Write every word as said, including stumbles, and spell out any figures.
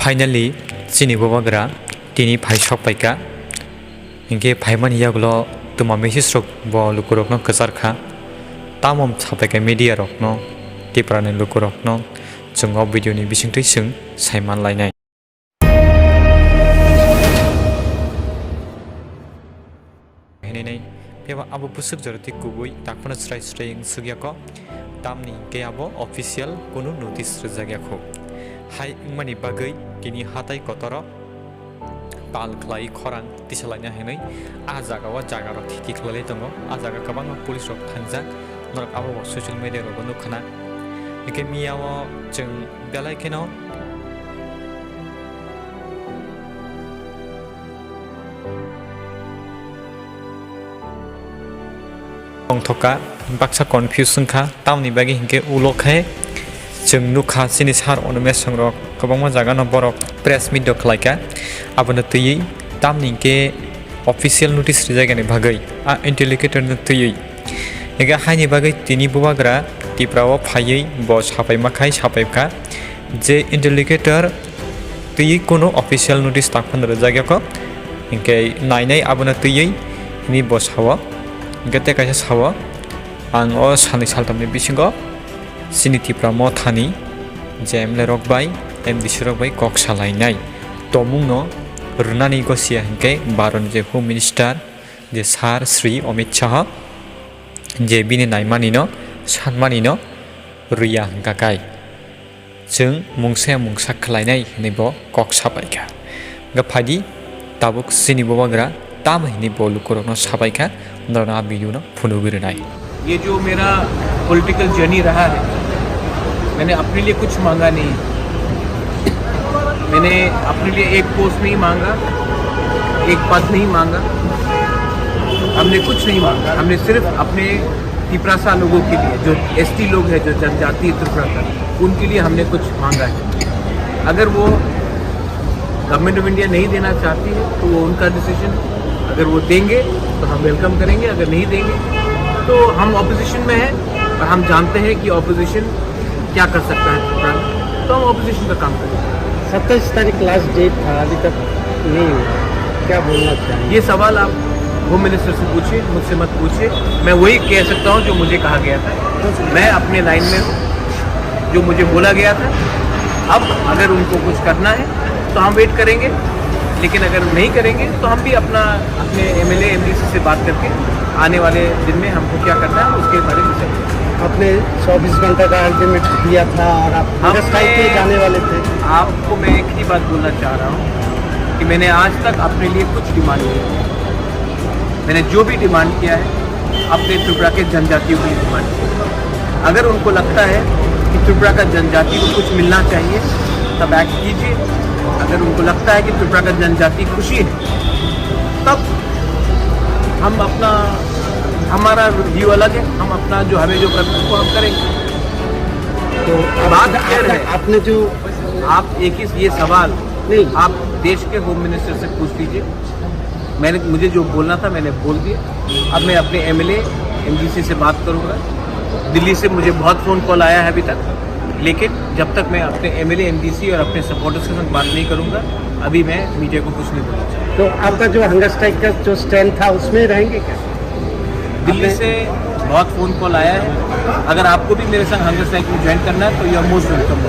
Finally, chini bubagra tini phai sok paikha. Hinkhe phaimani yagulo twma message rok bo lukurokno kwchar kha. Tamo sapaikha media rokno, Tiprani lukurokno chwng o video ni bisingtwi chwng saiman lainai. Hinwi nai, phiya ba abo bwswk jora twi kubui takhorno srai srai wng suk ya kho, tamni hinkhe abo official kunu notice rwjak ya kho. Hai wngmani bagwi tini hatai kotoro pal khlai khorang tisalaina hinwi a jaga o jaga rok thiti khlai tongo. A jaga kwbangma police rok thangjak, norok abo bo social media rogo nukha na. Hinkhe miya o chwng belai kheno tongthokha, baksa confuse wngkha, tamoni bagwi hinkhe ulo khe chwng nukha chini sir Animesh Song rok kwbangma jaga no borok press meet rok khlaikha, abono twiwi tamni hinkhe official notice rijak yani bagwi a interlocutor no twiwi. Hinkhe haini bagwi tini bubagra Tipra o phaiwi bo sapaima khai sapaikha je interlocutor twiwi kunu official notice takhorno rwjak ya kho. Hinkhe nainai abono twiwi hini bo sao. Hinkhe tei kaisa sao, ang o salnwi saltamni bisingo chini Tipra mothani je M L A rok bai, M D C rok bai kok salainai tongmungno rwnani gosiya hinkhe Bharatni je Home Minister je Sir Shri Amit Shah je bini naimanino sanmanino rwya hwnkha kai. Chwng mungsa mungsa khlainai hwnwi bo kok sapaikha. Hwnkhe phaidi tabuk chini bubagra tamo hwnwi bo lukurokno sapaikha, norokno a video no phunugwi rwnai. ये जो मेरा political journey रहा है, मैंने अपने लिए कुछ मांगा नहीं। मैंने अपने लिए एक पोस्ट नहीं मांगा, एक पद नहीं मांगा, हमने कुछ नहीं मांगा। हमने सिर्फ अपने तिपरासा लोगों के लिए, जो एसटी लोग हैं, जो जनजातीय तिपरासा, उनके लिए हमने कुछ मांगा है। अगर वो गवर्नमेंट ऑफ इंडिया नहीं देना चाहती है तो वो उनका डिसीजन, अगर वो देंगे तो हम वेलकम करेंगे, अगर नहीं देंगे तो हम ऑपोजिशन में हैं और हम जानते हैं कि ऑपोजिशन क्या कर सकता है प्रोग्राम, तो हम ऑपोजिशन का काम करेंगे। सत्ताईस तारीख लास्ट डेट था, अभी तक नहीं हुआ, क्या बोलना चाहिए? ये सवाल आप होम मिनिस्टर से पूछिए, मुझसे मत पूछिए। मैं वही कह सकता हूँ जो मुझे कहा गया था। मैं अपने लाइन में हूँ, जो मुझे बोला गया था। अब अगर उनको कुछ करना है तो हम वेट करेंगे, लेकिन अगर नहीं करेंगे तो हम भी अपना, अपने एमएलए एमडीसी से बात करके आने वाले दिन में हमको क्या करना है उसके बारे में चर्चा। आपने चौबीस घंटा का अल्टीमेट दिया था और आप हमने स्ट्राइक पे जाने वाले थे। आपको मैं एक ही बात बोलना चाह रहा हूँ कि मैंने आज तक अपने लिए कुछ डिमांड नहीं किया। मैंने जो भी डिमांड किया है, अपने त्रिपुरा के जनजातियों के लिए डिमांड किया है। अगर उनको लगता है कि त्रिपुरा का जनजाति को कुछ मिलना चाहिए, तब एक्ट कीजिए। अगर उनको लगता है कि त्रिपुरा का जनजाति खुशी है, तब हम अपना, हमारा व्यू अलग है, हम अपना जो, हमें जो करना है, वो हम करेंगे। तो बात आप, क्लियर आपने, है। आपने जो आप एक ही ये सवाल नहीं। आप देश के होम मिनिस्टर से पूछ लीजिए। मैंने, मुझे जो बोलना था, मैंने बोल दिया। अब मैं अपने एमएलए, एमडीसी से बात करूंगा। दिल्ली से मुझे बहुत फ़ोन कॉल आया है अभी तक, लेकिन जब तक मैं अपने एमएलए, एमडीसी और अपने सपोर्टर्स के साथ बात नहीं करूंगा, अभी मैं मीडिया को कुछ नहीं बोलना चाहूँगा। तो आपका जो हंगर स्ट्राइक का जो स्टैंड था, उसमें रहेंगे क्या? दिल्ली आपने से बहुत फ़ोन कॉल आया है। अगर आपको भी मेरे संग हंगर स्ट्राइक में ज्वाइन करना है, तो you are most welcome।